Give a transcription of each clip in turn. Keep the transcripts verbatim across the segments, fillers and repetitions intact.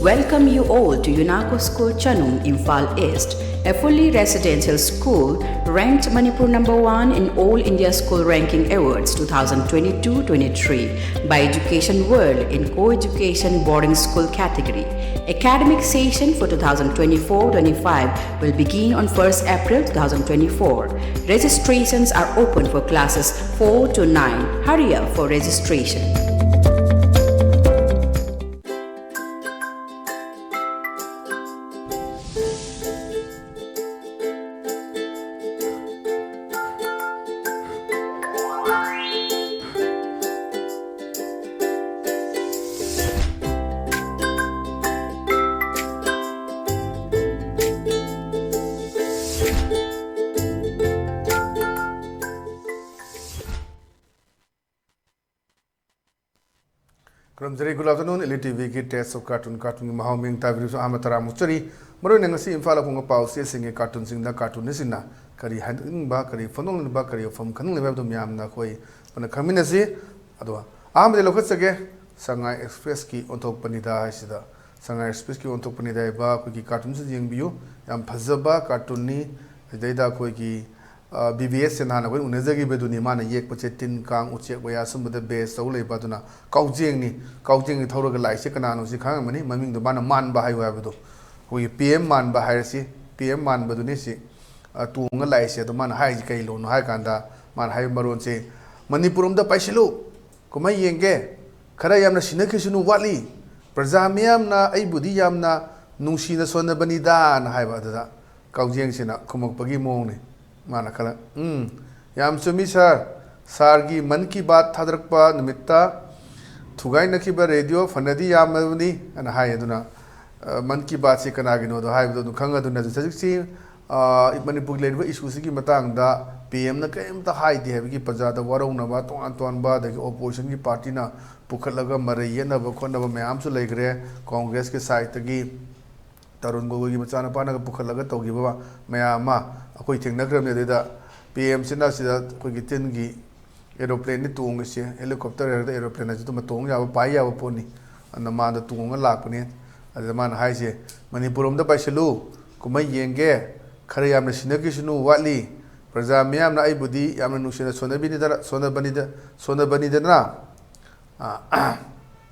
Welcome you all to UNACO School Chanum, Imphal East, a fully residential school ranked Manipur number one in All India School Ranking Awards two thousand twenty-two twenty-three by Education World in co-education boarding school category. Academic session for two thousand twenty-four twenty-five will begin on first April two thousand twenty-four. Registrations are open for classes four to nine. Hurry up for registration. ꯈꯨꯔꯨꯝꯖꯔꯤ꯫ Good afternoon, Elite T ꯚꯤꯒꯤ Taste of Cartoon, ꯀꯥꯔꯇꯨꯟꯒꯤ ꯃꯍꯥꯎ ꯃꯤꯡ ꯇꯥꯕꯤꯔꯤꯕꯁꯨ ꯑꯍꯥꯟꯕ ꯇꯔꯥꯝꯅ ꯑꯣꯛꯆꯔꯤ꯫ ꯃꯔꯨꯑꯣꯏꯅ ꯉꯁꯤ ꯏꯝꯐꯥꯜ ꯑꯐꯣꯡꯕ ꯄꯥꯎ ꯆꯦꯁꯤꯡꯒꯤ ꯀꯥꯔꯇꯨꯟꯁꯤꯡꯗ ꯀꯥꯔꯇꯨꯟꯅꯤꯁꯤꯡꯅ ꯀꯔꯤ ꯍꯥꯏꯅꯤꯡꯕ, ꯀꯔꯤ ꯐꯣꯡꯗꯣꯛꯅꯤꯡꯕ, ꯀꯔꯤ ꯋꯥꯐꯝ ꯈꯪꯅꯤꯡꯂꯤꯕ ꯍꯥꯏꯕꯗꯨ ꯃꯌꯥꯝꯅ ꯑꯩꯈꯣꯏ ꯄꯨꯟꯅ ꯈꯪꯃꯤꯟꯅꯁꯤ꯫ ꯑꯗꯣ ꯑꯍꯥꯟꯕꯗ ꯂꯧꯈꯠꯆꯒꯦ, ꯁꯉꯥꯏ ꯑꯦꯛꯁꯄ꯭ꯔꯦꯁꯀꯤ ꯑꯣꯟꯊꯣꯛꯄꯅꯤꯗ ꯍꯥꯏꯁꯤꯗ꯫ ꯁꯉꯥꯏ ꯑꯦꯛꯁꯄ꯭ꯔꯦꯁꯀꯤ ꯑꯣꯟꯊꯣꯛꯄꯅꯤꯗ ꯍꯥꯏꯕ ꯑꯩꯈꯣꯏꯒꯤ ꯀꯥꯔꯇꯨꯟꯁꯤꯗ ꯌꯦꯡꯕꯤꯌꯨ꯫ ꯌꯥꯝ ꯐꯖꯕ ꯀꯥꯔꯇꯨꯟꯅꯤ꯫ ꯁꯤꯗꯩꯗ ꯑꯩꯈꯣꯏꯒꯤ ꯕꯤ ꯕꯤ ꯑꯦꯁ ꯁꯦ ꯅꯍꯥꯟ ꯑꯩꯈꯣꯏ ꯎꯅꯖꯈꯤꯕꯗꯨꯅꯤ꯫ ꯃꯥꯅ ꯌꯦꯛꯄꯁꯦ ꯇꯤꯟ, ꯀꯥꯡ, ꯎꯆꯦꯛ ꯋꯥꯌꯥ ꯁꯨꯝꯕꯗ ꯕꯦꯁ ꯇꯧ ꯂꯩꯕ꯫ ꯑꯗꯨꯅ ꯀꯥꯎꯖꯦꯡꯅꯤ꯫ ꯀꯥꯎꯖꯦꯡꯁꯤ ꯊꯧꯔꯒ ꯂꯥꯛꯏꯁꯦ ꯀꯅꯥꯅꯣ ꯁꯤ ꯈꯪꯉꯝꯃꯅꯤ꯫ ꯃꯃꯤꯡꯗꯣ ꯃꯥꯅ ꯃꯥꯟꯕ ꯍꯥꯏꯌꯨ ꯍꯥꯏꯕꯗꯣ, ꯑꯩꯈꯣꯏꯒꯤ ꯄꯤ ꯑꯦꯝ ꯃꯥꯟꯕ ꯍꯥꯏꯔꯁꯤ, ꯄꯤ ꯑꯦꯝ ꯃꯥꯟꯕꯗꯨꯅꯤ ꯁꯤ, ꯑ, ꯇꯣꯡꯉ ꯂꯥꯛꯏꯁꯦ꯫ ꯑꯗꯣ ꯃꯥꯅ ꯍꯥꯏꯔꯤꯁꯤ ꯀꯩ ꯂꯣꯟꯅꯣ ꯍꯥꯏ ꯀꯥꯟꯗ, ꯃꯥꯅ ꯍꯥꯏꯕ ꯃꯔꯣꯟꯁꯦ, "ꯃꯅꯤꯄꯨꯔ ꯑꯝꯗ ꯄꯥꯏꯁꯤꯜꯂꯨ, ꯀꯨꯝꯍꯩ ꯌꯦꯡꯒꯦ, ꯈꯔ ꯌꯥꯝꯅ ꯁꯤꯟꯅꯈꯤꯁꯅꯨ, ꯋꯥꯠꯂꯤ, ꯄ꯭ꯔꯖꯥ ꯃꯤꯌꯥꯝꯅ ꯑꯩꯕꯨꯗꯤ ꯌꯥꯝꯅ ꯅꯨꯡꯁꯤꯅ ꯁꯣꯟꯅꯕꯅꯤꯗꯥꯅ" ꯍꯥꯏꯕ꯫ ꯑꯗꯨꯗ ꯀꯥꯎꯖꯦꯡꯁꯤꯅ ꯈꯨꯝꯃꯛꯄꯒꯤ ꯃꯑꯣꯡꯅꯤ꯫ ꯃꯥꯅ ꯈꯔ, "ꯎꯝ, ꯌꯥꯝ ꯆꯨꯝꯃꯤ ꯁꯥꯔ꯫ ꯁꯥꯔꯒꯤ ꯃꯟ ꯀꯤ ꯕꯥꯠ ꯊꯥꯗꯔꯛꯄ ꯅꯨꯃꯤꯠꯇ ꯊꯨꯒꯥꯏꯅꯈꯤꯕ ꯔꯦꯗꯤꯑꯣ ꯐꯅꯗꯤ ꯌꯥꯝꯃꯕꯅꯤ" ꯑꯅ ꯍꯥꯏ꯫ ꯑꯗꯨꯅ, ꯑ, ꯃꯟ ꯀꯤ ꯕꯥꯠꯁꯤ ꯀꯅꯥꯒꯤꯅꯣꯗꯣ ꯍꯥꯏꯕꯗꯣ ꯑꯗꯨꯝ ꯈꯪꯉꯗꯨꯅ, ꯍꯧꯖꯤꯛ ꯍꯧꯖꯤꯛꯁꯤ, ꯑ, ꯃꯅꯤꯄꯨꯔꯒꯤ ꯂꯩꯔꯤꯕ ꯏꯁꯨꯁꯤꯒꯤ ꯃꯇꯥꯡꯗ ꯄꯤ ꯑꯦꯝꯅ ꯀꯔꯤꯝꯇ ꯍꯥꯏꯗꯦ ꯍꯥꯏꯕꯒꯤ ꯄ꯭ꯔꯖꯥꯗ ꯋꯥꯔꯧꯅꯕ, ꯇꯣꯉꯥꯟ ꯇꯣꯉꯥꯟꯕ, ꯑꯗꯒꯤ ꯑꯣꯄꯣꯖꯤꯁꯟꯒꯤ ꯄꯥꯔꯇꯤꯅ ꯄꯨꯈꯠꯂꯒ ꯃꯔꯩ ꯌꯦꯠꯅꯕ ꯈꯣꯠꯅꯕ ꯃꯌꯥꯝꯁꯨ ꯂꯩꯈ꯭ꯔꯦ꯫ ꯀꯣꯡꯒ꯭ꯔꯦꯁꯀꯤ ꯁꯥꯏꯠꯇꯒꯤ ꯇꯔꯨꯟ ꯒꯣꯒꯣꯏꯒꯤ ꯃꯆꯥꯅꯨꯄꯥꯅꯒ ꯄꯨꯈꯠꯂꯒ ꯇꯧꯈꯤꯕ ꯃꯌꯥꯝ ꯑꯃ ꯑꯩꯈꯣꯏ ꯊꯦꯡꯅꯈ꯭ꯔꯕꯅꯤ꯫ ꯑꯗꯨꯗ ꯄꯤ ꯑꯦꯝꯁꯤꯅ ꯁꯤꯗ ꯑꯩꯈꯣꯏꯒꯤ ꯇꯤꯟꯒꯤ ꯑꯦꯔꯣꯄ꯭ꯂꯦꯟꯅꯤ ꯇꯣꯡꯉꯤꯁꯦ, ꯍꯦꯂꯤꯀꯣꯞꯇꯔ ꯍꯥꯏꯔꯒ ꯑꯦꯔꯣꯄ꯭ꯂꯦꯟ ꯍꯥꯏꯁꯤ ꯑꯗꯨꯝ ꯇꯣꯡ ꯌꯥꯕ, ꯄꯥꯏ ꯌꯥꯕ ꯄꯣꯠꯅꯤ꯫ ꯑꯗꯨꯅ ꯃꯥꯗ ꯇꯣꯡꯉ ꯂꯥꯛꯄꯅꯤ꯫ ꯑꯗꯨꯗ ꯃꯥꯅ ꯍꯥꯏꯁꯦ, "ꯃꯅꯤꯄꯨꯔ ꯔꯣꯝꯗ ꯄꯥꯏꯁꯤꯜꯂꯨ, ꯀꯨꯝꯍꯩ ꯌꯦꯡꯒꯦ, ꯈꯔ ꯌꯥꯝꯅ ꯁꯤꯟꯅꯈꯤꯁꯅꯨ, ꯋꯥꯠꯂꯤ꯫ ꯄ꯭ꯔꯖꯥ ꯃꯤꯌꯥꯝꯅ ꯑꯩꯕꯨꯗꯤ ꯌꯥꯝꯅ ꯅꯨꯡꯁꯤꯅ ꯁꯣꯟꯅꯕꯤꯅꯤꯗꯅ, ꯁꯣꯟꯅꯕꯅꯤꯗ-, ꯁꯣꯟꯅꯕꯅꯤꯗꯅ, ꯑ,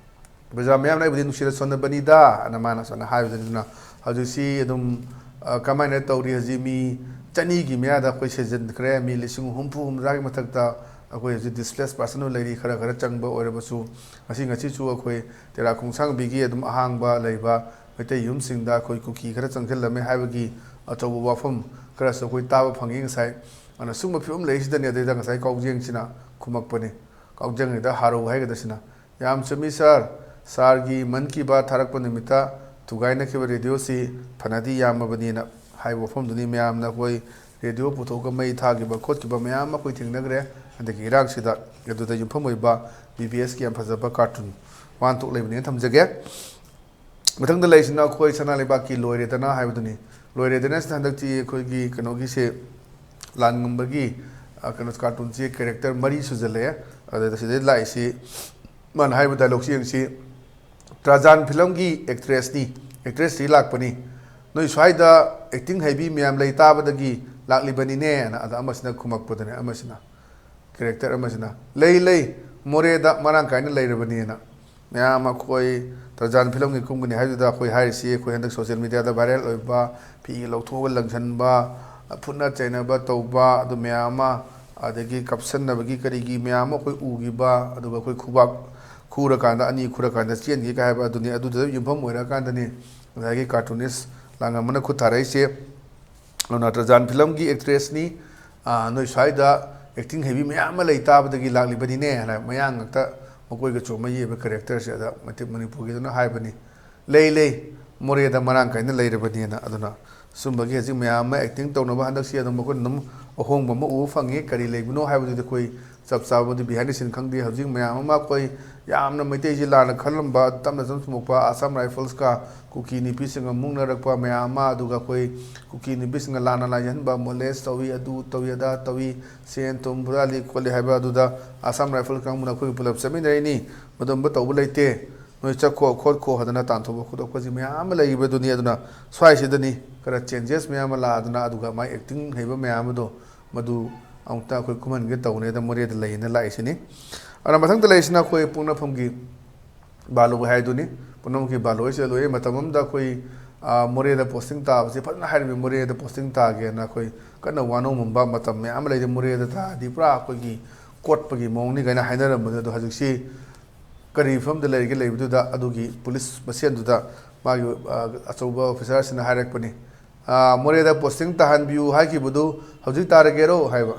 ꯄ꯭ꯔꯖꯥ ꯃꯤꯌꯥꯝꯅ ꯑꯩꯕꯨꯗꯤ ꯅꯨꯡꯁꯤꯅ ꯁꯣꯟꯅꯕꯅꯤꯗ" ꯑꯅ ꯃꯥꯅ ꯁꯨꯃꯥꯏꯅ ꯍꯥꯏꯕꯗꯨꯅ ꯍꯧꯖꯤꯛꯁꯤ ꯑꯗꯨꯝ, ꯑ, ꯀꯃꯥꯏꯅ ꯇꯧꯔꯤ? ꯍꯧꯖꯤꯛ ꯃꯤ ꯆꯅꯤꯒꯤ ꯃꯌꯥꯗ ꯑꯩꯈꯣꯏ ꯁꯤꯖꯤꯟꯈ꯭ꯔꯦ, ꯃꯤ ꯂꯤꯁꯤꯡ ꯍꯨꯝꯐꯨ ꯍꯨꯝꯗ꯭ꯌꯥꯒꯤ ꯃꯊꯛꯇ ꯑꯩꯈꯣꯏ ꯍꯧꯖꯤꯛ ꯗꯤꯁꯄ꯭ꯂꯦꯁ ꯄꯥꯔꯁꯟ ꯑꯣꯏꯅ ꯂꯩꯔꯤ, ꯈꯔ ꯈꯔ ꯆꯪꯕ ꯑꯣꯏꯔꯕꯁꯨ꯫ ꯉꯁꯤ ꯉꯁꯤꯁꯨ ꯑꯩꯈꯣꯏ ꯇꯦꯔꯥ ꯈꯣꯡꯁꯥꯡꯕꯤꯒꯤ ꯑꯗꯨꯝ ꯑꯍꯥꯡꯕ ꯂꯩꯕ ꯃꯩꯇꯩ ꯌꯨꯝꯁꯤꯡꯗ ꯑꯩꯈꯣꯏ ꯀꯨꯀꯤ ꯈꯔ ꯆꯪꯁꯤꯜꯂꯝꯃꯦ ꯍꯥꯏꯕꯒꯤ ꯑꯆꯧꯕ ꯋꯥꯐꯝ ꯈꯔꯁꯨ ꯑꯩꯈꯣꯏ ꯇꯥꯕ ꯐꯪꯉꯤ ꯉꯁꯥꯏ꯫ ꯑꯗꯨꯅ ꯁꯨꯝꯕ ꯐꯤꯕꯝ ꯂꯩꯔꯤꯁꯤꯗꯅꯤ ꯑꯗꯩꯗ ꯉꯁꯥꯏ ꯀꯥꯎꯖꯦꯡꯁꯤꯅ ꯈꯨꯝꯃꯛꯄꯅꯤ꯫ ꯀꯥꯎꯖꯦꯡꯁꯤꯗ ꯍꯥꯔꯧ ꯍꯥꯏꯒꯗ꯭ꯔꯥ ꯁꯤꯅ꯫ "ꯌꯥꯝ ꯆꯨꯝꯃꯤ ꯁꯥꯔ꯫ ꯁꯥꯔꯒꯤ ꯃꯟ ꯀꯤ ꯕꯥꯠ ꯊꯥꯔꯛꯄ ꯅꯨꯃꯤꯠꯇ ꯊꯨꯒꯥꯏꯅꯈꯤꯕ ꯔꯦꯗꯤꯑꯣꯁꯤ ꯐꯅꯗꯤ ꯌꯥꯝꯃꯕꯅꯤꯅ" ꯍꯥꯏꯕ ꯋꯥꯐꯝꯗꯨꯅꯤ ꯃꯌꯥꯝꯅ ꯑꯩꯈꯣꯏ ꯔꯦꯗꯤꯑꯣ ꯄꯨꯊꯣꯛꯑꯒ ꯃꯩ ꯊꯥꯈꯤꯕ ꯈꯣꯠꯈꯤꯕ ꯃꯌꯥꯝ ꯑꯃ ꯑꯩꯈꯣꯏ ꯊꯦꯡꯅꯈ꯭ꯔꯦ꯫ ꯍꯟꯗꯛꯀꯤ ꯏꯔꯥꯡꯁꯤꯗ ꯑꯗꯨꯗ ꯌꯨꯝꯐꯝ ꯑꯣꯏꯕ ꯕꯤ ꯕꯤ ꯑꯦꯁꯀꯤ ꯌꯥꯝ ꯐꯖꯕ ꯀꯥꯔꯇꯨꯟ ꯋꯥꯍꯟꯊꯣꯛ ꯂꯩꯕꯅꯦꯅ ꯊꯝꯖꯒꯦ꯫ ꯃꯊꯪꯗ ꯂꯩꯔꯤꯁꯤꯅ ꯑꯩꯈꯣꯏ ꯁꯅꯥ ꯂꯩꯕꯥꯛꯀꯤ ꯂꯣꯏꯔꯦꯗꯅ ꯍꯥꯏꯕꯗꯨꯅꯤ꯫ ꯂꯣꯏꯔꯦꯗꯅ ꯁꯤꯗ ꯍꯟꯗꯛꯇꯤ ꯑꯩꯈꯣꯏꯒꯤ ꯀꯩꯅꯣꯒꯤꯁꯦ, ꯂꯥꯟꯉꯝꯕꯒꯤ, ꯑ, ꯀꯩꯅꯣ, ꯀꯥꯔꯇꯨꯟꯁꯦ ꯀꯦꯔꯦꯛꯇꯔ ꯃꯔꯤ ꯁꯨꯖꯜꯂꯛꯑꯦ꯫ ꯑꯗꯨꯗ ꯁꯤꯗꯩ ꯂꯥꯛꯏꯁꯤ ꯃꯥꯅ ꯍꯥꯏꯔꯤꯕ ꯗꯥꯏꯂꯣꯛꯁꯤ ꯌꯦꯡꯁꯤ꯫ "ꯇ꯭ꯔꯥꯖꯥꯟ ꯐꯤꯂꯝꯒꯤ ꯑꯦꯛꯇ꯭ꯔꯦꯁꯅꯤ, ꯑꯦꯛꯇ꯭ꯔꯦꯁꯇꯤ ꯂꯥꯛꯄꯅꯤ꯫ ꯅꯣꯏ ꯁ꯭ꯋꯥꯏꯗ ꯑꯦꯛꯇꯤꯡ ꯍꯩꯕꯤ ꯃꯌꯥꯝ ꯂꯩ ꯇꯥꯕꯗꯒꯤ ꯂꯥꯛꯂꯤꯕꯅꯤꯅꯦꯅ" ꯑꯗ ꯑꯃꯁꯤꯅ ꯈꯨꯝꯃꯛꯄꯗꯅꯦ, ꯑꯃꯁꯤꯅ, ꯀꯦꯔꯦꯛꯇꯔ ꯑꯃꯁꯤꯅ, "ꯂꯩ, ꯂꯩ, ꯃꯣꯔꯦꯗ ꯃꯔꯥꯡ ꯀꯥꯏꯅ ꯂꯩꯔꯕꯅꯤꯅ"꯫ ꯃꯌꯥꯝ ꯑꯩꯈꯣꯏ ꯇꯔꯖꯥꯟ ꯐꯤꯂꯝꯒꯤ ꯀꯨꯝꯒꯅꯤ ꯍꯥꯏꯗꯨꯗ ꯑꯩꯈꯣꯏ ꯍꯥꯏꯔꯤꯁꯤ, ꯑꯩꯈꯣꯏ ꯍꯟꯗꯛ ꯁꯣꯁꯤꯌꯦꯜ ꯃꯦꯗꯤꯌꯥꯗ ꯚꯥꯏꯔꯦꯜ ꯑꯣꯏꯕ, ꯐꯤ ꯂꯧꯊꯣꯛꯑꯒ ꯂꯪꯁꯟꯕ, ꯐꯨꯠꯅ ꯆꯩꯅꯕ ꯇꯧꯕ, ꯑꯗꯨ ꯃꯌꯥꯝ ꯑꯃ, ꯑꯗꯒꯤ ꯀꯞꯁꯟꯅꯕꯒꯤ ꯀꯔꯤꯒꯤ ꯃꯌꯥꯝ ꯑꯃ ꯑꯩꯈꯣꯏ ꯎꯈꯤꯕ, ꯑꯗꯨꯒ ꯑꯩꯈꯣꯏ ꯈꯨꯕꯥꯛ ꯈꯨꯔꯀꯥꯟꯗ, ꯑꯅꯤ ꯈꯨꯔꯀꯥꯟꯗ ꯆꯦꯟꯈꯤꯒ ꯍꯥꯏꯕ ꯑꯗꯨꯅꯤ꯫ ꯑꯗꯨꯗ ꯌꯨꯝꯐꯝ ꯑꯣꯏꯔꯀꯥꯟꯗꯅꯤ ꯉꯁꯥꯏꯒꯤ ꯀꯥꯔꯇꯨꯅꯤꯁ ꯂꯥꯡꯉꯝꯕꯅ ꯈꯨꯠ ꯊꯥꯔꯛꯏꯁꯦ꯫ ꯑꯗꯨꯅ ꯇꯔꯖꯥꯟ ꯐꯤꯂꯝꯒꯤ ꯑꯦꯛꯇ꯭ꯔꯦꯁꯅꯤ, ꯑꯥ, ꯅꯣꯏ ꯁ꯭ꯋꯥꯏꯗ ꯑꯦꯛꯇꯤꯡ ꯍꯩꯕꯤ ꯃꯌꯥꯝ ꯑꯃ ꯂꯩ ꯇꯥꯕꯗꯒꯤ ꯂꯥꯛꯂꯤꯕꯅꯤꯅꯦ ꯍꯥꯏꯅ ꯃꯌꯥꯡ ꯉꯥꯛꯇ ꯃꯀꯣꯏꯒ ꯆꯣꯝꯃ ꯌꯦꯛꯄ ꯀꯦꯔꯦꯛꯇꯔꯁꯦ ꯑꯗ ꯃꯩꯇꯩ ꯃꯅꯤꯄꯨꯔꯒꯤꯗꯨꯅ ꯍꯥꯏꯕꯅꯤ꯫ "ꯂꯩ, ꯂꯩ, ꯃꯣꯔꯦꯗ ꯃꯔꯥꯡ ꯀꯥꯏꯅ ꯂꯩꯔꯕꯅꯦꯅ"꯫ ꯑꯗꯨꯅ ꯁꯨꯝꯕꯒꯤ ꯍꯧꯖꯤꯛ ꯃꯌꯥꯝ ꯑꯃ ꯑꯦꯛꯇꯤꯡ ꯇꯧꯅꯕ ꯍꯟꯗꯛꯁꯤ ꯑꯗꯨꯝ ꯑꯩꯈꯣꯏꯅ ꯑꯗꯨꯝ ꯑꯍꯣꯡꯕ ꯑꯃ ꯎꯕ ꯐꯪꯉꯤ꯫ ꯀꯔꯤ ꯂꯩꯕꯅꯣ ꯍꯥꯏꯕꯗꯨꯗꯤ ꯑꯩꯈꯣꯏ ꯆꯞ ꯆꯥꯕꯗꯤ behind the scene ꯈꯪꯗꯦ꯫ ꯍꯧꯖꯤꯛ ꯃꯌꯥꯝ ꯑꯃ ꯑꯩꯈꯣꯏ ꯌꯥꯝꯅ ꯃꯩꯇꯩꯁꯤ ꯂꯥꯟꯅ ꯈꯜꯂꯝꯕ, ꯇꯞꯅ ꯇꯞꯅ ꯆꯨꯝꯃꯛꯄ, ꯑꯁꯥꯝ ꯔꯥꯏꯐꯜꯁꯀ ꯀꯨꯀꯤ ꯅꯨꯄꯤꯁꯤꯡꯒ ꯃꯨꯛꯅꯔꯛꯄ ꯃꯌꯥꯝ ꯑꯃ, ꯑꯗꯨꯒ ꯑꯩꯈꯣꯏ ꯀꯨꯀꯤ ꯅꯨꯄꯤꯁꯤꯡꯅ ꯂꯥꯟꯅ ꯂꯥꯏꯌꯦꯍꯟꯕ, ꯃꯣꯂꯦꯁ ꯇꯧꯏ, ꯑꯗꯨ ꯇꯧꯏ, ꯑꯗꯥ ꯇꯧꯏ, ꯁꯦꯟ ꯊꯨꯝ ꯍꯨꯔꯥꯜꯂꯤ ꯈꯣꯠꯂꯤ ꯍꯥꯏꯕ ꯑꯗꯨꯗ ꯑꯁꯥꯝ ꯔꯥꯏꯐꯜ ꯀꯥꯡꯕꯨꯅ ꯑꯩꯈꯣꯏꯒ ꯄꯨꯂꯞ ꯆꯠꯃꯤꯟꯅꯔꯤꯅꯤ꯫ ꯃꯗꯨꯝꯕ ꯇꯧꯕ ꯂꯩꯇꯦ꯫ ꯅꯣꯏ ꯆꯠꯈꯣ ꯈꯣꯠꯈꯣ ꯍꯥꯏꯗꯅ ꯇꯥꯟꯊꯣꯛꯄ ꯈꯣꯠꯇꯣꯛꯄꯁꯤ ꯃꯌꯥꯝ ꯑꯃ ꯂꯩꯈꯤꯕꯗꯨꯅꯤ꯫ ꯑꯗꯨꯅ ꯁ꯭ꯋꯥꯏꯁꯤꯗꯅꯤ ꯈꯔ changes ꯃꯌꯥꯝ ꯑꯃ ꯂꯥꯛꯑꯗꯅ, ꯑꯗꯨꯒ ꯃꯥꯏ acting ꯍꯩꯕ ꯃꯌꯥꯝ ꯑꯗꯣ ꯃꯗꯨ ꯑꯃꯨꯛꯇ ꯑꯩꯈꯣꯏ ꯈꯨꯝꯍꯟꯒꯦ ꯇꯧꯕꯅꯦ꯫ ꯑꯗ ꯃꯣꯔꯦꯗ ꯂꯩꯌꯦꯅ ꯂꯥꯛꯏꯁꯤꯅꯤ꯫ ꯑꯗꯨꯅ ꯃꯊꯪꯗ ꯂꯩꯔꯤꯁꯤꯅ ꯑꯩꯈꯣꯏ ꯄꯣꯛꯅꯐꯝꯒꯤ ꯕꯥꯂꯨ ꯍꯥꯏꯗꯨꯅꯤ꯫ ꯄꯣꯛꯅꯐꯝꯒꯤ ꯕꯥꯂꯨ ꯍꯥꯏꯁꯦ ꯂꯣꯏꯔꯦ꯫ ꯃꯇꯝ ꯑꯃꯗ ꯑꯩꯈꯣꯏ, ꯑ, ꯃꯣꯔꯦꯗ posting ꯇꯥꯕꯁꯦ ꯐꯖꯅ ꯍꯥꯏꯔꯝꯃꯤ꯫ ꯃꯣꯔꯦꯗ posting ꯇꯥꯒꯦꯅ ꯑꯩꯈꯣꯏ ꯀꯟꯅ ꯋꯥꯅꯣꯝꯃꯝꯕ ꯃꯇꯝ ꯃꯌꯥꯝ ꯑꯃ ꯂꯩꯔꯦ꯫ ꯃꯣꯔꯦꯗ ꯇꯥꯔꯗꯤ ꯄꯨꯔꯥ ꯑꯩꯈꯣꯏꯒꯤ ꯀꯣꯠꯄꯒꯤ ꯃꯑꯣꯡꯅꯤ ꯀꯥꯏꯅ ꯍꯥꯏꯅꯔꯝꯕꯗꯣ, ꯑꯗꯣ ꯍꯧꯖꯤꯛꯁꯤ ꯀꯔꯤ ꯐꯤꯕꯝꯗ ꯂꯩꯔꯤꯒꯦ? ꯂꯩꯕꯗꯨꯗ ꯑꯗꯨꯒꯤ ꯄꯨꯂꯤꯁ ꯃꯁꯦꯟꯗꯨꯗ ꯃꯥꯒꯤ, ꯑ, ꯑꯆꯧꯕ officer ꯁꯤꯅ ꯍꯥꯏꯔꯛꯄꯅꯤ, "ꯑ, ꯃꯣꯔꯦꯗ posting ꯇꯥꯍꯟꯕꯤꯌꯨ ꯍꯥꯏꯈꯤꯕꯗꯨ ꯍꯧꯖꯤꯛ ꯇꯥꯔꯒꯦꯔꯣ?" ꯍꯥꯏꯕ꯫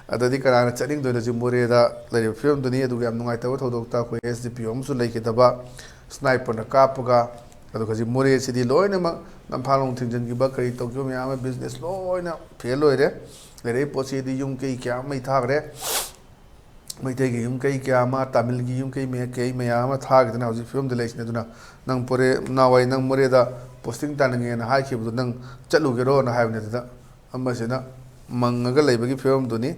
ꯑꯗꯨꯗꯤ ꯀꯅꯥꯅ ꯆꯠꯅꯤꯡꯗꯣꯏꯅꯣ? ꯍꯧꯖꯤꯛ ꯃꯣꯔꯦꯗ ꯂꯩꯔꯤꯕ ꯐꯤꯕꯝꯗꯨꯅꯤ꯫ ꯑꯗꯨꯒ ꯌꯥꯝ ꯅꯨꯡꯉꯥꯏꯇꯕ ꯊꯧꯗꯣꯛꯇ ꯑꯩꯈꯣꯏ S D P O ꯑꯃꯁꯨ ꯂꯩꯈꯤꯗꯕ, sniper ꯅ ꯀꯥꯞꯄꯒ꯫ ꯑꯗꯨꯒ ꯍꯧꯖꯤꯛ ꯃꯣꯔꯦꯁꯤꯗꯤ ꯂꯣꯏꯅꯃꯛ ꯅꯝꯐꯥꯂꯣꯡ ꯊꯤꯡꯖꯤꯟꯈꯤꯕ, ꯀꯔꯤ ꯇꯧꯈꯤꯕ ꯃꯌꯥꯝ ꯑꯃ, business ꯂꯣꯏꯅ fail ꯑꯣꯏꯔꯦ꯫ ꯂꯩꯔꯛꯏ ꯄꯣꯠꯁꯤꯗꯤ ꯌꯨꯝ ꯀꯩ ꯀꯌꯥ ꯑꯃ ꯃꯩ ꯊꯥꯈ꯭ꯔꯦ꯫ ꯃꯩꯇꯩꯒꯤ ꯌꯨꯝ ꯀꯩ ꯀꯌꯥ ꯑꯃ, ꯇꯥꯃꯤꯜꯒꯤ ꯌꯨꯝ ꯀꯩ ꯃꯌꯥ-, ꯀꯩ ꯃꯌꯥꯝ ꯑꯃ ꯊꯥꯈꯤꯗꯅ ꯍꯧꯖꯤꯛ ꯐꯤꯕꯝꯗ ꯂꯩꯁꯤꯅꯤ꯫ ꯑꯗꯨꯅ ꯅꯪ ꯄꯣꯔꯦ-, ꯅꯍꯥꯟꯋꯥꯏ ꯅꯪ ꯃꯣꯔꯦꯗ posting ꯇꯥꯅꯤꯡꯉꯦꯅ ꯍꯥꯏꯈꯤꯕꯗꯣ ꯅꯪ ꯆꯠꯂꯨꯒꯦꯔꯣꯅ ꯍꯥꯏꯕꯅꯤ꯫ ꯑꯗꯨꯗ ꯑꯃꯁꯤꯅ ꯃꯪꯉꯒ ꯂꯩꯕꯒꯤ ꯐꯤꯕꯝꯗꯨꯅꯤ꯫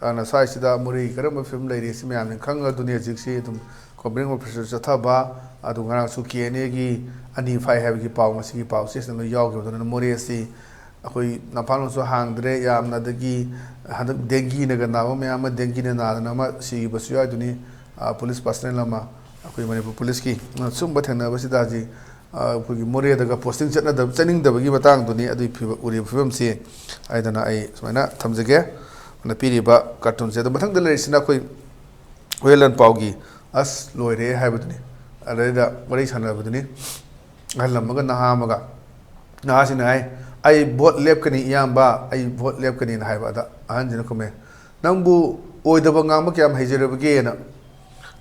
ꯑꯗꯨꯅ ꯁ꯭ꯋꯥꯏꯁꯤꯗ ꯃꯣꯔꯦꯒꯤ ꯀꯔꯝꯕ ꯐꯤꯕꯝ ꯂꯩꯔꯤ ꯁꯤ ꯃꯌꯥꯝꯅ ꯈꯪꯉꯗꯨꯅꯤ꯫ ꯍꯧꯖꯤꯛꯁꯤ ꯑꯗꯨꯝ combined operation ꯆꯠꯊꯕ, ꯑꯗꯨ ꯉꯔꯥꯡꯁꯨ K N A ꯒꯤ ꯑꯅꯤ ꯐꯥꯏ ꯍꯥꯏꯕꯒꯤ ꯄꯥꯎ ꯉꯁꯤꯒꯤ ꯄꯥꯎꯁꯦ ꯁꯤꯗ ꯂꯣꯏ ꯌꯥꯎꯈꯤꯕꯗꯨꯅ ꯃꯣꯔꯦꯁꯤ ꯑꯩꯈꯣꯏ ꯅꯝꯐꯥꯂꯣꯡꯁꯨ ꯍꯥꯡꯗ꯭ꯔꯦ ꯌꯥꯝꯅ, ꯑꯗꯒꯤ ꯍꯟꯗꯛ dengue ꯅꯒ ꯅꯥꯕ ꯃꯌꯥꯝ ꯑꯃ dengue ꯅ ꯅꯥꯗꯅ ꯑꯃ ꯁꯤꯈꯤꯕꯁꯨ ꯌꯥꯎꯏꯗꯨꯅꯤ꯫ ꯑ, ꯄꯨꯂꯤꯁ personnel ꯑꯃ ꯑꯩꯈꯣꯏ ꯃꯅꯤꯄꯨꯔ ꯄꯨꯂꯤꯁꯀꯤ꯫ ꯑ, ꯁꯨꯝꯕ ꯊꯦꯡꯅꯕꯁꯤꯗ ꯍꯧꯖꯤꯛ, ꯑ, ꯑꯩꯈꯣꯏꯒꯤ ꯃꯣꯔꯦꯗꯒ posting ꯆꯠꯅꯗꯕ, ꯆꯠꯅꯤꯡꯗꯕꯒꯤ ꯃꯇꯥꯡꯗꯨꯅꯤ ꯑꯗꯨꯒꯤ ꯐꯤꯕ-, ꯎꯔꯤꯕ ꯐꯤꯕꯝꯁꯤ꯫ ꯍꯥꯏꯗꯅ ꯑꯩ ꯁꯨꯃꯥꯏꯅ ꯊꯝꯖꯒꯦ꯫ ꯑꯗꯨꯅ ꯄꯤꯔꯤꯕ cartoon ꯁꯦ꯫ ꯑꯗꯣ ꯃꯊꯪꯗ ꯂꯩꯔꯤꯁꯤꯅ ꯑꯩꯈꯣꯏ ꯍꯨꯏꯌꯦꯟ ꯂꯥꯟꯄꯥꯎꯒꯤ "ꯑꯁ ꯂꯣꯏꯔꯦ" ꯍꯥꯏꯕꯗꯨꯅꯤ꯫ ꯑꯗꯩꯗ ꯋꯥꯔꯤ ꯁꯥꯟꯅꯕꯗꯨꯅꯤ꯫ ꯑꯍꯜ ꯑꯃꯒ ꯅꯍꯥ ꯑꯃꯒ꯫ ꯅꯍꯥꯁꯤꯅ ꯍꯥꯏ, "ꯑꯩ vote ꯂꯦꯞꯀꯅꯤ ꯏꯌꯥꯝꯕ, ꯑꯩ vote ꯂꯦꯞꯀꯅꯤꯅ" ꯍꯥꯏꯕ꯫ ꯑꯗ ꯑꯍꯟꯁꯤꯅ ꯈꯨꯝꯃꯦ, "ꯅꯪꯕꯨ ꯑꯣꯏꯗꯕ ꯉꯥꯡꯕ ꯀꯌꯥꯝ ꯍꯩꯖꯔꯕꯒꯦꯅ?"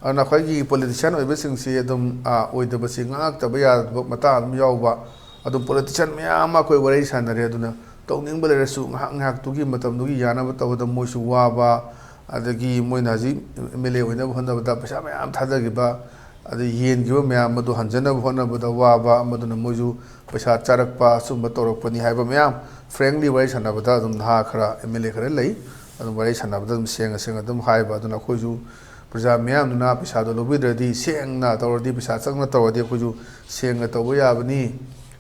ꯑꯗꯨꯅ ꯑꯩꯈꯣꯏꯒꯤ politician ꯑꯣꯏꯕꯁꯤꯡꯁꯤ ꯑꯗꯨꯝ, ꯑ, ꯑꯣꯏꯗꯕꯁꯤ ꯉꯥꯡꯉꯛꯇꯕ ꯌꯥꯗꯕ ꯃꯇꯥꯡ ꯑꯗꯨꯝ ꯌꯥꯎꯕ꯫ ꯑꯗꯨꯝ politician ꯃꯌꯥꯝ ꯑꯃ ꯑꯩꯈꯣꯏ ꯋꯥꯔꯤ ꯁꯥꯟꯅꯔꯦ꯫ ꯑꯗꯨꯅ ꯇꯧꯅꯤꯡꯕ ꯂꯩꯔꯁꯨ ꯉꯥꯏꯍꯥꯛ ꯉꯥꯏꯍꯥꯛꯇꯨꯒꯤ ꯃꯇꯝꯗꯨꯒꯤ ꯌꯥꯅꯕ ꯇꯧꯕꯗ ꯃꯣꯏꯁꯨ ꯋꯥꯕ, ꯑꯗꯒꯤ ꯃꯣꯏꯅ ꯍꯧꯖꯤꯛ M L A ꯑꯣꯏꯅꯕ ꯍꯣꯠꯅꯕꯗ ꯄꯩꯁꯥ ꯃꯌꯥꯝ ꯊꯥꯗꯈꯤꯕ, ꯑꯗꯩ ꯌꯦꯟꯈꯤꯕ ꯃꯌꯥꯝ ꯑꯗꯨ ꯍꯟꯖꯅꯕ ꯍꯣꯠꯅꯕꯗ ꯋꯥꯕ, ꯃꯗꯨꯅ ꯃꯣꯏꯁꯨ ꯄꯩꯁꯥ ꯆꯥꯔꯛꯄ ꯑꯁꯨꯝꯕ ꯇꯧꯔꯛꯄꯅꯤ ꯍꯥꯏꯕ ꯃꯌꯥꯝ frankly ꯋꯥꯔꯤ ꯁꯥꯟꯅꯕꯗ ꯑꯗꯨꯝ ꯅꯍꯥ ꯈꯔ, M L A ꯈꯔ ꯂꯩ꯫ ꯑꯗꯨꯝ ꯋꯥꯔꯤ ꯁꯥꯟꯅꯕꯗ ꯑꯗꯨꯝ ꯁꯦꯡꯅ ꯁꯦꯡꯅ ꯑꯗꯨꯝ ꯍꯥꯏꯕ꯫ ꯑꯗꯨꯅ ꯑꯩꯈꯣꯏꯁꯨ ꯄ꯭ꯔꯖꯥ ꯃꯤꯌꯥꯝꯗꯨꯅ ꯄꯩꯁꯥꯗꯣ ꯂꯧꯕꯤꯗ꯭ꯔꯗꯤ, ꯁꯦꯡꯅ ꯇꯧꯔꯗꯤ, ꯄꯩꯁꯥ ꯆꯪꯅ ꯇꯧꯔꯗꯤ ꯑꯩꯈꯣꯏꯁꯨ ꯁꯦꯡꯅ ꯇꯧꯕ ꯌꯥꯕꯅꯤ꯫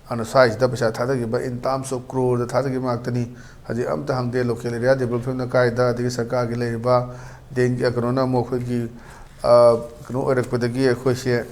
ꯑꯗꯨꯅ ꯁ꯭ꯋꯥꯏꯁꯤꯗ ꯄꯩꯁꯥ ꯊꯥꯗꯈꯤꯕ in terms of crore ꯊꯥꯗꯈꯤꯕ ꯉꯥꯛꯇꯅꯤ꯫ ꯍꯧꯖꯤꯛ ꯑꯝꯇ ꯍꯪꯗꯦ, local area development ꯀꯥꯏꯗ, ꯑꯗꯒꯤ ꯁꯔꯀꯥꯔꯒꯤ ꯂꯩꯔꯤꯕ ꯗꯦꯡꯒꯤ, ꯀꯩꯅꯣꯅ ꯑꯃꯨꯛ ꯑꯩꯈꯣꯏꯒꯤ, ꯑ, ꯀꯩꯅꯣ ꯑꯣꯏꯔꯛꯄꯗꯒꯤ ꯑꯩꯈꯣꯏꯁꯦ,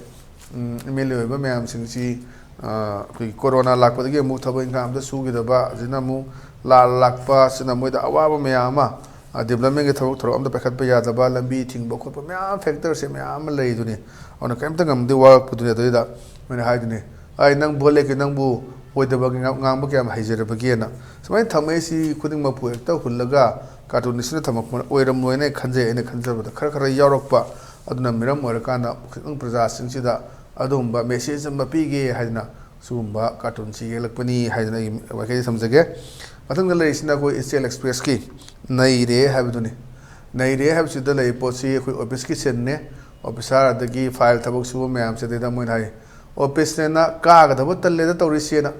ꯎꯝ, M L A ꯑꯣꯏꯕ ꯃꯌꯥꯝꯁꯤꯡꯁꯤ, ꯑ, ꯑꯩꯈꯣꯏꯒꯤ ꯀꯣꯔꯣꯅꯥ ꯂꯥꯛꯄꯗꯒꯤ ꯑꯃꯨꯛ ꯊꯕꯛ ꯏꯪꯈꯥꯡ ꯑꯝꯇ ꯁꯨꯈꯤꯗꯕ, ꯑꯁꯤꯅ ꯑꯃꯨꯛ ꯂꯥꯟ ꯂꯥꯛꯄ, ꯑꯁꯤꯅ ꯃꯣꯏꯗ ꯑꯋꯥꯕ ꯃꯌꯥꯝ ꯑꯃ, ꯑ, development ꯊꯕꯛ ꯊꯧꯔꯝ ꯑꯝꯇ ꯄꯥꯏꯈꯠꯄ ꯌꯥꯗꯕ, ꯂꯝꯕꯤ ꯊꯤꯡꯕ ꯈꯣꯠꯄ ꯃꯌꯥꯝ factor ꯁꯦ ꯃꯌꯥꯝ ꯑꯃ ꯂꯩꯗꯨꯅꯤ꯫ ꯑꯗꯨꯅ ꯀꯔꯤꯝꯇ ꯉꯝꯗꯦ, ꯋꯥꯔꯛꯄꯗꯨꯅꯤ꯫ ꯑꯗꯨꯗꯩꯗ ꯃꯣꯏꯅ ꯍꯥꯏꯗꯨꯅꯤ, "ꯑꯩ ꯅꯪ ꯚꯣꯠ ꯂꯦꯞꯀꯦ, ꯅꯪꯕꯨ ꯑꯣꯏꯗꯕ ꯉꯥꯡ-, ꯉꯥꯡꯕ ꯀꯌꯥꯝ ꯍꯩꯖꯔꯕꯒꯦꯅ?" ꯁꯨꯃꯥꯏꯅ ꯊꯝꯃꯛꯏꯁꯤ ꯈꯨꯗꯤꯡꯃꯛꯄꯨ ꯍꯦꯛꯇ ꯍꯨꯜꯂꯒ cartoon ꯁꯤꯅ ꯊꯝꯃꯛꯄ ꯑꯣꯏꯔꯝꯂꯣꯏꯅ ꯈꯟꯖꯩ꯫ ꯑꯩꯅ ꯈꯟꯖꯕꯗ ꯈꯔ ꯈꯔ ꯌꯥꯎꯔꯛꯄ ꯑꯗꯨꯅ ꯃꯔꯝ ꯑꯣꯏꯔꯀꯥꯟꯗ ꯈꯤꯇꯪ ꯄ꯭ꯔꯖꯥꯁꯤꯡꯁꯤꯗ ꯑꯗꯨꯒꯨꯝꯕ message ꯑꯃ ꯄꯤꯒꯦ ꯍꯥꯏꯗꯅ ꯁꯤꯒꯨꯝꯕ cartoon ꯁꯤ ꯌꯦꯛꯂꯛꯄꯅꯤ ꯍꯥꯏꯗꯅ ꯑꯩꯒꯤ ꯋꯥꯈꯩꯗ ꯊꯝꯖꯒꯦ꯫ ꯃꯊꯪꯗ ꯂꯩꯔꯤꯁꯤꯅ ꯑꯩꯈꯣꯏ East Cell Express ꯀꯤ ꯅꯩꯔꯦ ꯍꯥꯏꯕꯗꯨꯅꯤ꯫ ꯅꯩꯔꯦ ꯍꯥꯏꯕꯁꯤꯗ ꯂꯩꯔꯤꯕ ꯄꯣꯠꯁꯤ ꯑꯩꯈꯣꯏ office ꯀꯤ scene ꯅꯦ꯫ Officer ꯑꯗꯒꯤ file ꯊꯕꯛ ꯁꯨꯕ ꯃꯌꯥꯝꯁꯤꯗꯩꯗ ꯃꯣꯏꯅ ꯍꯥꯏ, "Office ꯅꯦꯅ ꯀꯥꯒꯗꯕ ꯇꯜꯂꯦꯗ ꯇꯧꯔꯤꯁꯦꯅ"꯫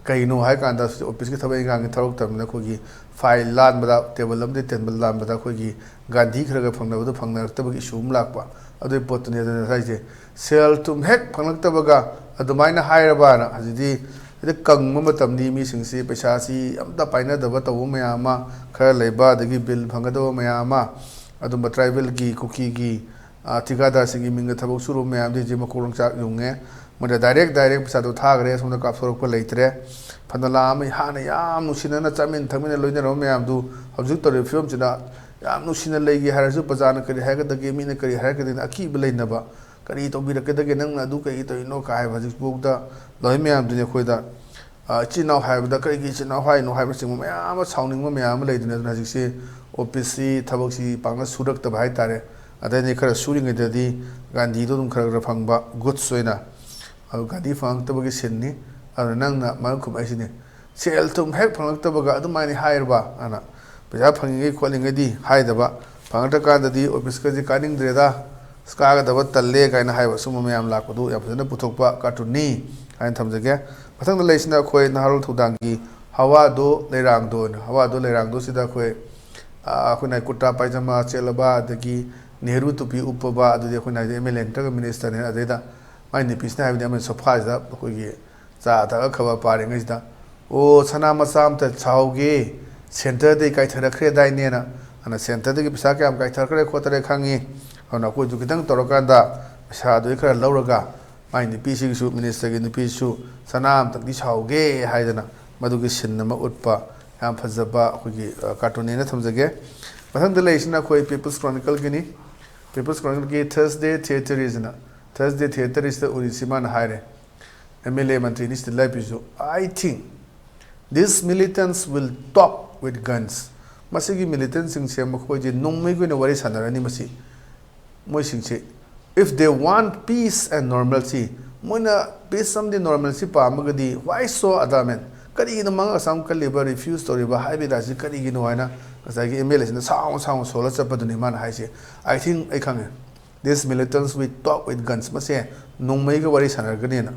ꯀꯩꯅꯣ ꯍꯥꯏꯀꯥꯟꯗ, office ꯀꯤ ꯊꯕꯛ ꯏꯪꯈꯥꯡꯒꯤ ꯊꯕꯛ ꯇꯧꯔꯕꯅꯤꯅ ꯑꯩꯈꯣꯏꯒꯤ file ꯂꯥꯟꯕꯗ, table ꯑꯃꯗꯒꯤ table ꯂꯥꯟꯕꯗ ꯑꯩꯈꯣꯏꯒꯤ ꯒꯥꯟꯙꯤ ꯈꯔ ꯈꯔ ꯐꯪꯅꯕꯗꯣ ꯐꯪꯅꯔꯛꯇꯕꯒꯤ issue ꯑꯃ ꯂꯥꯛꯄ꯫ ꯑꯗꯨꯒꯤ ꯄꯣꯠꯇꯨꯅꯤ ꯑꯗꯨꯅ ꯉꯁꯥꯏꯁꯦ꯫ ꯁꯦꯜ ꯊꯨꯝ ꯍꯦꯛ ꯐꯪꯂꯛꯇꯕꯒ ꯑꯗꯨꯃꯥꯏꯅ ꯍꯥꯏꯔꯕꯅ, ꯍꯧꯖꯤꯛꯇꯤ ꯍꯦꯛꯇ ꯀꯪꯕ ꯃꯇꯝꯅꯤ꯫ ꯃꯤꯁꯤꯡꯁꯤ ꯄꯩꯁꯥꯁꯤ ꯑꯝꯇ ꯄꯥꯏꯅꯗꯕ ꯇꯧꯕ ꯃꯌꯥꯝ ꯑꯃ ꯈꯔ ꯂꯩꯕ, ꯑꯗꯒꯤ bill ꯐꯪꯒꯗꯕ ꯃꯌꯥꯝ ꯑꯃ, ꯑꯗꯨꯝꯕ tribal ꯒꯤ, ꯀꯨꯀꯤꯒꯤ, ꯑ, ꯊꯤꯀꯥꯗꯥꯔꯁꯤꯡꯒꯤ ꯃꯤꯡꯗ ꯊꯕꯛ ꯁꯨꯔꯨꯕ ꯃꯌꯥꯝꯗꯤ ꯍꯧꯖꯤꯛ ꯃꯀꯣꯛ ꯂꯣꯡꯆꯥꯛ ꯌꯨꯡꯉꯦ꯫ ꯃꯣꯏꯗ direct direct ꯄꯩꯁꯥꯗꯣ ꯊꯥꯈ꯭ꯔꯦ, ꯁꯣꯝꯗ ꯀꯥꯞꯊꯣꯔꯛꯄ ꯂꯩꯇ꯭ꯔꯦ꯫ ꯐꯅ ꯂꯥꯛꯑꯝꯃꯤ, ꯍꯥꯟꯅ ꯌꯥꯝ ꯅꯨꯡꯁꯤꯅꯅ ꯆꯥꯃꯤꯟ ꯊꯛꯃꯤꯟꯅ ꯂꯣꯏꯅꯔꯝꯕ ꯃꯌꯥꯝꯗꯨ ꯍꯧꯖꯤꯛ ꯇꯧꯔꯤꯕ ꯐꯤꯕꯝꯁꯤꯗ ꯌꯥꯝ ꯅꯨꯡꯁꯤꯅ ꯂꯩꯒꯦ ꯍꯥꯏꯔꯁꯨ ꯄ꯭ꯔꯖꯥꯅ ꯀꯔꯤ ꯍꯥꯏꯒꯗꯒꯦ, ꯃꯤꯅ ꯀꯔꯤ ꯍꯥꯏꯔꯛꯀꯗꯒꯦꯅ ꯑꯀꯤꯕ ꯂꯩꯅꯕ, "ꯀꯔꯤ ꯇꯧꯕꯤꯔꯛꯀꯗꯒꯦ, ꯅꯪꯅ ꯑꯗꯨ ꯀꯩꯒꯤ ꯇꯧꯔꯤꯅꯣ?" ꯀꯥꯏ ꯍꯥꯏꯕ ꯍꯧꯖꯤꯛꯐꯥꯎꯗ ꯂꯣꯏ ꯃꯌꯥꯝꯗꯨꯅꯤ ꯑꯩꯈꯣꯏꯗ ꯑ, ꯏꯆꯤꯟ ꯏꯅꯥꯎ ꯍꯥꯏꯕꯗ ꯀꯔꯤꯒꯤ ꯏꯆꯤꯟ ꯏꯅꯥꯎ ꯍꯥꯏꯔꯤꯅꯣ ꯍꯥꯏꯕꯅꯆꯤꯡꯕ ꯃꯌꯥꯝ ꯑꯃ, ꯁꯥꯎꯅꯤꯡꯕ ꯃꯌꯥꯝ ꯑꯃ ꯂꯩꯗꯨꯅ, ꯑꯗꯨꯅ ꯍꯧꯖꯤꯛꯁꯤ office ꯁꯤ ꯊꯕꯛꯁꯤ ꯄꯥꯛꯅ ꯁꯨꯔꯛꯇꯕ ꯍꯥꯏꯇꯥꯔꯦ꯫ ꯑꯗꯩꯗꯤ ꯈꯔ ꯁꯨꯔꯤꯉꯩꯗꯗꯤ ꯒꯥꯟꯙꯤꯗꯣ ꯑꯗꯨꯝ ꯈꯔ ꯈꯔ ꯐꯪꯕ, goods ꯑꯣꯏꯅ꯫ ꯑꯗꯨ ꯒꯥꯟꯙꯤ ꯐꯪꯉꯛꯇꯕꯒꯤ scene ꯅꯤ꯫ ꯑꯗꯨꯅ ꯅꯪꯅ ꯃꯔꯝ ꯈꯨꯝꯃꯛꯏꯁꯤꯅꯤ, "ꯁꯦꯜ ꯊꯨꯝ ꯍꯦꯛ ꯐꯪꯂꯛꯇꯕꯒ ꯑꯗꯨꯃꯥꯏꯅ ꯍꯥꯏꯔꯕ?" ꯑꯅ꯫ ꯄꯩꯁꯥ ꯐꯪꯉꯤꯉꯩ ꯈꯣꯠꯂꯤꯉꯩꯗꯤ ꯍꯥꯏꯗꯕ, ꯐꯪꯉꯛꯇ꯭ꯔꯀꯥꯟꯗꯗꯤ office ꯀꯁꯦ ꯀꯥꯅꯤꯡꯗ꯭ꯔꯦꯗ, ꯑꯁ, ꯀꯥꯒꯗꯕ ꯇꯜꯂꯦ ꯀꯥꯏꯅ ꯍꯥꯏꯕ, ꯁꯨꯝꯕ ꯃꯌꯥꯝ ꯂꯥꯛꯄꯗꯨ ꯌꯥꯝ ꯐꯖꯅ ꯄꯨꯊꯣꯛꯄ cartoon ꯅꯤ ꯍꯥꯏꯅ ꯊꯝꯖꯒꯦ꯫ ꯃꯊꯪꯗ ꯂꯩꯔꯤꯁꯤꯅ ꯑꯩꯈꯣꯏ ꯅꯍꯥꯔꯣꯜ ꯊꯧꯗꯥꯡꯒꯤ ꯍꯋꯥꯗꯣ ꯂꯩꯔꯥꯡꯗꯣ ꯑꯣꯏꯅ, ꯍꯋꯥꯗꯣ ꯂꯩꯔꯥꯡꯗꯣ ꯁꯤꯗ ꯑꯩꯈꯣꯏ, ꯑ, ꯑꯩꯈꯣꯏꯅ ꯀꯨꯔꯇꯥ ꯄꯥꯏꯖꯃꯥ ꯁꯦꯠꯂꯕ, ꯑꯗꯒꯤ ꯅꯦꯍꯔꯨ ꯇꯨꯄꯤ ꯎꯞꯄꯕ, ꯑꯗꯨꯗꯤ ꯑꯩꯈꯣꯏꯅ ꯍꯥꯏꯗꯤ MLA ꯅꯠꯇ꯭ꯔꯒ ministerꯅꯦ꯫ ꯑꯗꯩꯗ ꯃꯥꯏ ꯅꯨꯄꯤꯁꯤꯅ ꯍꯥꯏꯕꯗꯤ ꯑꯃꯅ sofaꯁꯤꯗ ꯑꯩꯈꯣꯏꯒꯤ ꯆꯥ ꯊꯛꯑ ꯈꯕꯔ ꯄꯥꯔꯤꯉꯩꯁꯤꯗ, "ꯑꯣ, ꯁꯅꯥ ꯃꯆꯥ ꯑꯝꯇ ꯁꯥꯍꯧꯒꯦ, centreꯗꯩ ꯀꯥꯏꯊꯔꯛꯈ꯭ꯔꯦꯗꯥꯏꯅꯦꯅ꯫ ꯑꯗꯨꯅ centreꯗꯒꯤ ꯄꯩꯁꯥ ꯀꯌꯥꯝ ꯀꯥꯏꯊꯔꯛꯈ꯭ꯔꯦ ꯈꯣꯠꯇꯔꯦ ꯈꯪꯉꯤ꯫ ꯑꯗꯨꯅ ꯑꯩꯈꯣꯏꯁꯨ ꯈꯤꯇꯪ ꯇꯧꯔꯀꯥꯟꯗ ꯄꯩꯁꯥꯗꯨ ꯈꯔ ꯂꯧꯔꯒ ꯃꯥꯏ ꯅꯨꯄꯤꯁꯤꯒꯤꯁꯨ, ministerꯒꯤ ꯅꯨꯄꯤꯁꯨ ꯁꯅꯥ ꯑꯝꯇꯪꯗꯤ ꯁꯥꯍꯧꯒꯦ" ꯍꯥꯏꯗꯅ ꯃꯗꯨꯒꯤ scene ꯑꯃ ꯎꯠꯄ ꯌꯥꯝ ꯐꯖꯕ ꯑꯩꯈꯣꯏꯒꯤ, ꯑ, cartoonꯅꯦꯅ ꯊꯝꯖꯒꯦ꯫ ꯃꯊꯪꯗ ꯂꯩꯔꯤꯁꯤꯅ ꯑꯩꯈꯣꯏ People's Chronicleꯒꯤꯅꯤ꯫ People's Chronicleꯒꯤ Thursday Theaterisꯅ, Thursday Theaterisꯇ ꯎꯔꯤꯁꯤ ꯃꯥꯅ ꯍꯥꯏꯔꯦ, MLA ꯃꯟꯇ꯭ꯔꯤ ꯑꯅꯤꯁꯤꯗ ꯂꯦꯞꯄꯤꯁꯨ, "I think these militants will talk with guns." ꯃꯁꯤꯒꯤ militantꯁꯤꯡꯁꯦ ꯃꯈꯣꯏꯁꯦ ꯅꯣꯡꯃꯩꯒꯤ ꯑꯣꯏꯅ ꯋꯥꯔꯤ ꯁꯥꯟꯅꯔꯅꯤ꯫ ꯃꯁꯤ ꯃꯣꯏꯁꯤꯡꯁꯦ, "If they want peace and normalcy," ꯃꯣꯏꯅ peace ꯑꯃꯗꯤ normalcy ꯄꯥꯝꯃꯒꯗꯤ, "Why so adamant?" ꯀꯔꯤꯒꯤꯅꯣ ꯃꯉꯛ ꯑꯁꯥꯡ ꯀꯜꯂꯤꯕ, refuse ꯇꯧꯔꯤꯕ ꯍꯥꯏꯕ ꯌꯥꯁꯤ ꯀꯔꯤꯒꯤꯅꯣ ꯍꯥꯏꯅ ꯉꯁꯥꯏꯒꯤ MLAꯁꯤꯅ ꯁꯥꯎꯅ ꯁꯥꯎꯅ ꯁꯣꯜꯂ ꯆꯠꯄꯗꯨꯅꯤ ꯃꯥꯅ ꯍꯥꯏꯁꯦ꯫ "I think, ꯑꯩ ꯈꯪꯉꯦ, these militants will talk with guns." ꯃꯁꯦ ꯅꯣꯡꯃꯩꯒ ꯋꯥꯔꯤ ꯁꯥꯟꯅꯔꯒꯅꯦꯅ꯫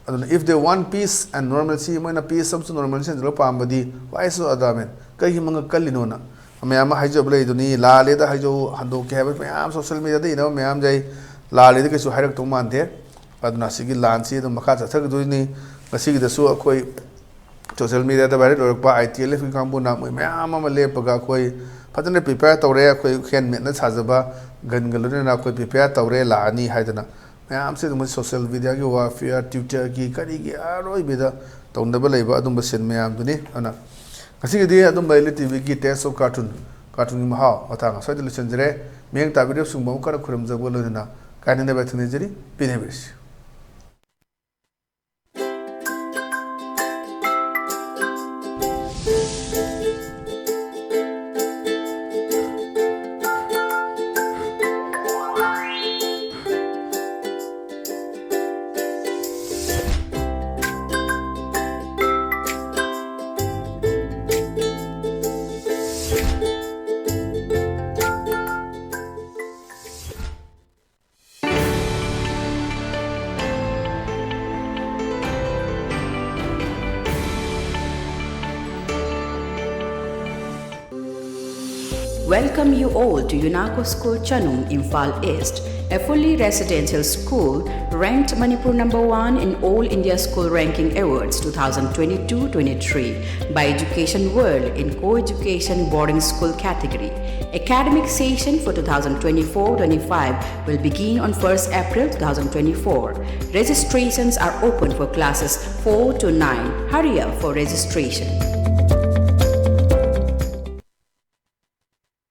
ꯑꯗꯨꯅ, "If they want peace and normalcy," ꯃꯣꯏꯅ peace ꯑꯃꯁꯨꯡ normalcy ꯑꯃꯁꯨ ꯄꯥꯝꯕꯗꯤ, "Why so adamant?" ꯀꯩꯒꯤ ꯃꯉꯛ ꯀꯜꯂꯤꯅꯣꯅ? ꯃꯌꯥꯝ ꯑꯃ ꯍꯥꯏꯖꯕ ꯂꯩꯗꯨꯅꯤ, "ꯂꯥꯜꯂꯦꯗ ꯍꯥꯏꯖꯧ, ꯍꯟꯗꯣꯛꯀꯦ" ꯍꯥꯏꯕ ꯃꯌꯥꯝ social mediaꯗ ꯏꯅꯕ ꯃꯌꯥꯝ ꯂꯩ꯫ ꯂꯥꯜꯂꯦꯗ ꯀꯩꯁꯨ ꯍꯥꯏꯔꯛꯇꯧ ꯃꯥꯟꯗꯦ꯫ ꯑꯗꯨꯅ ꯁꯤꯒꯤ ꯂꯥꯟꯁꯤ ꯑꯗꯨꯝ ꯃꯈꯥ ꯆꯠꯊꯒꯗꯣꯏꯅꯤ꯫ ꯉꯁꯤꯒꯤꯗꯁꯨ ꯑꯩꯈꯣꯏ social mediaꯗ viral ꯑꯣꯏꯔꯛꯄ ITLFꯀꯤ ꯀꯥꯡꯕꯨꯅ ꯃꯣꯏ ꯃꯌꯥꯝ ꯑꯃ ꯂꯦꯞꯄꯒ ꯑꯩꯈꯣꯏ ꯐꯖꯅ prepare ꯇꯧꯔꯦ, ꯑꯩꯈꯣꯏ handmadeꯅ ꯁꯥꯖꯕ gunꯒ ꯂꯣꯏꯅꯅ ꯑꯩꯈꯣꯏ prepare ꯇꯧꯔꯦ, ꯂꯥꯛꯑꯅꯤ ꯍꯥꯏꯗꯅ ꯃꯌꯥꯝꯁꯦ ꯑꯗꯨꯝ social mediaꯒꯤ warfare, Twitterꯒꯤ ꯀꯔꯤꯒꯤ ꯑꯔꯣꯏꯕꯤꯗ ꯇꯧꯅꯕ ꯂꯩꯕ ꯑꯗꯨꯝꯕ scene ꯃꯌꯥꯝꯗꯨꯅꯤ꯫ ꯑꯗꯨꯅ ꯉꯁꯤꯒꯤꯗꯤ ꯑꯗꯨꯝꯕ ꯑꯦꯜ ꯏ ꯇꯤ ꯚꯤꯒꯤ Taste of Cartoon, cartoonꯒꯤ ꯃꯍꯥꯎ ꯃꯇꯥꯡ ꯑꯁ꯭ꯋꯥꯏꯗ ꯂꯣꯏꯁꯤꯟꯖꯔꯦ꯫ ꯃꯤꯠꯌꯦꯡ ꯇꯥꯕꯤꯔꯤꯕꯁꯤꯡꯕꯨ ꯑꯃꯨꯛ ꯍꯟꯅ ꯈꯨꯔꯨꯝꯖꯕꯒ ꯂꯣꯏꯅꯅ ꯀꯥꯏꯅꯅꯕ ꯊꯤꯡꯅꯖꯔꯤ꯫ ꯄꯤꯅꯕꯤꯔꯁꯤ꯫ Welcome you all to UNACO School Chanum, Imphal East, a fully residential school ranked Manipur number one in All India School Ranking Awards two thousand twenty-two twenty-three by Education World in co-education boarding school category. Academic session for two thousand twenty-four twenty-five will begin on first April two thousand twenty-four. Registrations are open for classes four to nine. Hurry up for registration.